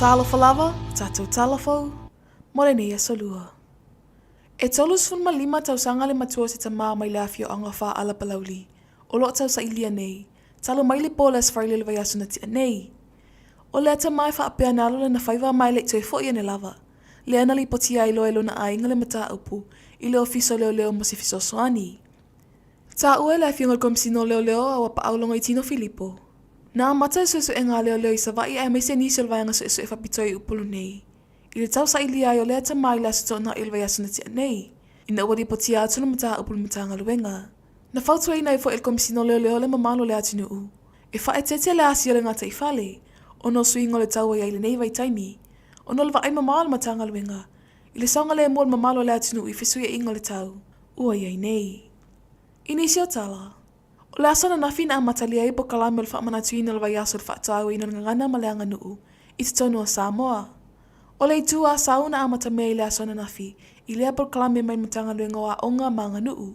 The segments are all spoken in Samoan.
Talofa lava, o tatou tala fou mo lenei aso lua. E 35 tausaga le matua o se tama mai le afioaga o Faaala Palauli o lo o tausailia nei, talu mai le po o le Aso Faraile o le vaiaso na tea nei. O lea tama e faapea na alu lana faiva ma e le i toe foi ane lava, lea na lipotia ai loa e lona aiga le mataupu i le Ofisa o Leoleo mo se fesoasoani. Taua e le Afioga i le Komisina o Leoleo a Uapaau Logoitino Filipo. Na amata le suesuega a leoleo i Savaii aemaise nisi o le vaega suesue faapitoa i Upolu nei, i le tausailia ai o lea tama i le Aso Toonai o le vaiaso na tea nei, ina ua lipotia atu le mataupu i le Matagaluega. Na fautuaina ai foi e le Komisina o Leoleo le mamalu o le atunuu e faaeteete le asia o le gataifale ona o suiga o le tau ua i ai i lenei vaitaimi, ona o le vaai mamao a le Matagaluega i le saogalemu o le mamalu o le atunuu i fesuiaiga o le tau ua i ai nei. I nisi o tala, o le aso ananafi na amatalia ai polokalame o le faamanatuina o le vaiaso o le faatauaina o le gagana ma le aganuu i totonu o Samoa. O le itu Asau na amatamea i le aso ananafi i lea polokalame mai le Matagaluega o Aoga ma Aganuu.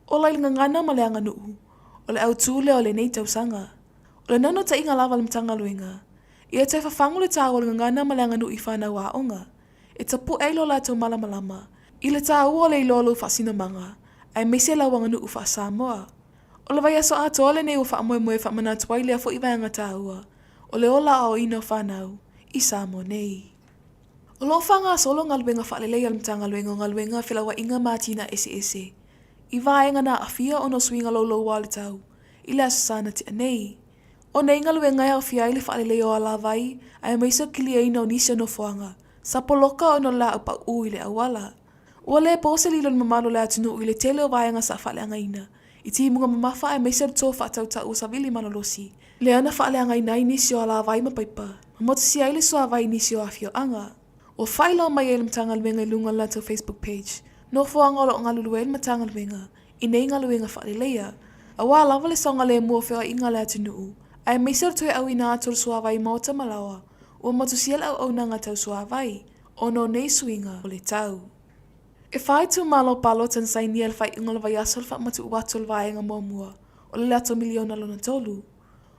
Ola i le gagana ma le aganuu, o le autū lea o lenei tausaga. O le naunautaiga lava a le Matagaluega, ia toe fafagu le taua o le gagana ma le aganuu i fanau aoga, e tapue ai lo latou malamalama i le taua o le iloa o lou faasinomaga, aemaise lau aganuu faa-Samoa. O le vaiaso atoa lenei ua faamoemoe e faamanatu ai lea foi vaega taua o le ola aoaoina o fanau i Samoa nei. O lo o faagasolo galuega faalelei a le Matagaluega o Galuega, Felauaiga ma Atinae Eseese i vaega na aafia ona o suiga louloua o le tau i le Aso Sa na tea nei. O nei galuega e aofia ai le faaleleia o alavai aemaise o le kiliaina o nisi o nofoaga sapoloka ona o le laau pauu i le auala. Ua le po se lilo i le mamalu o le atunuu i le tele o vaega sa faaleagaina i timuga mamafa aemaise o le to faatautau o savili malolosi lea na faaleagaina ai nisi o alavai ma paipa ma motusia ai le suavai i nisi o afioaga. Ua faailoa mai ai le Matagaluega i luga o le latou Facebook page, nofoaga o lo o galulue ai le Matagaluega i nei galuega faaleleia, aua lava le saogalemu o feoaiga a le atunuu, aemaise o le toe auina atu o le suavai i maota ma laoa, ua motusia le auaunaga tau suavai ona o nei suiga o le tau. E whā itumalo palota na sainia i le faaiuga o le vaiaso le faamatuu atu o le vaega muamua o le latou miliona lona tolu.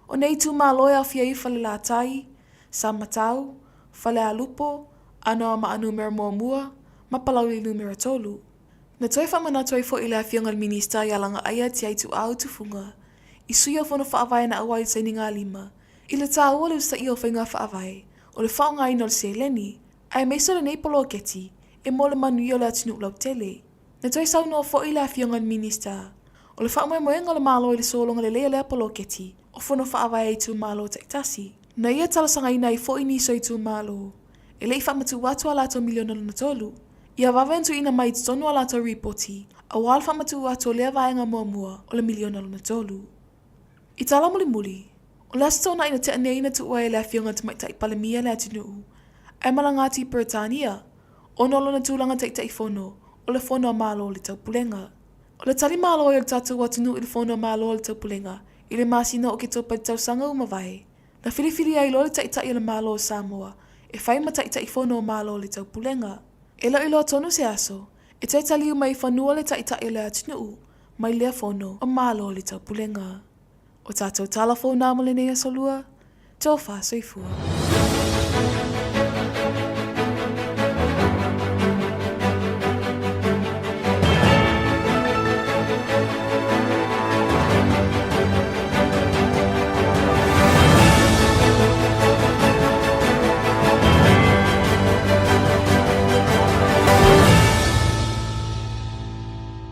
O nei itumalo e aofia ai Falelatai, Samatau, Falealupo, Anoamaa Numera Muamua ma Palauli Numera 3. Na toe faamanatu ai foi le Afioga i le Minista ia Lagaaia Tiaituau Tufuga i sui o Fono Faavae na auai i le sainigalima i le taua o le usaia o faiga faavae o le faaaogaina o le seleni aemaise o lenei poloketi e mo le manuia o le atunuu lautele. Na toe saunoa foi le Afioga i le Minista o le faamoemoega o le Malo i le sologa lelei o lea poloketi o Fono Faavae a itumalo taitasi. Na ia talosagaina ai foi nisi o itumalo e le i faamatuu atu a latou miliona lona tolu, ia vave ona tuuina mai i totonu a latou ripoti aua le faamatuu atu o lea vaega muamua o le miliona lona tolu. I tala mulimuli, o le Aso Toonai na tea nei na tuua ai e le Afioga i le Tamaitai Palemia le atunuu ae malaga atu i Peretania ona o lona tulaga Taitaifono o le Fono a Malo o le Taupulega. O le tali malo ai o le tatou atunuu i le Fono a Malo o le Taupulega i le masina o Oketopa i le tausaga ua mavae, na filifili ai loa le Taitai o le Malo o Samoa e fai ma Taitaifono o Malo o le Taupulega. E le o iloa tonu se aso e toe taliu mai i fanua le Taitai o le atunuu mai lea Fono o Malo o le Taupulega. O tatou tala fou na mo lenei aso lua. Tofa soifua.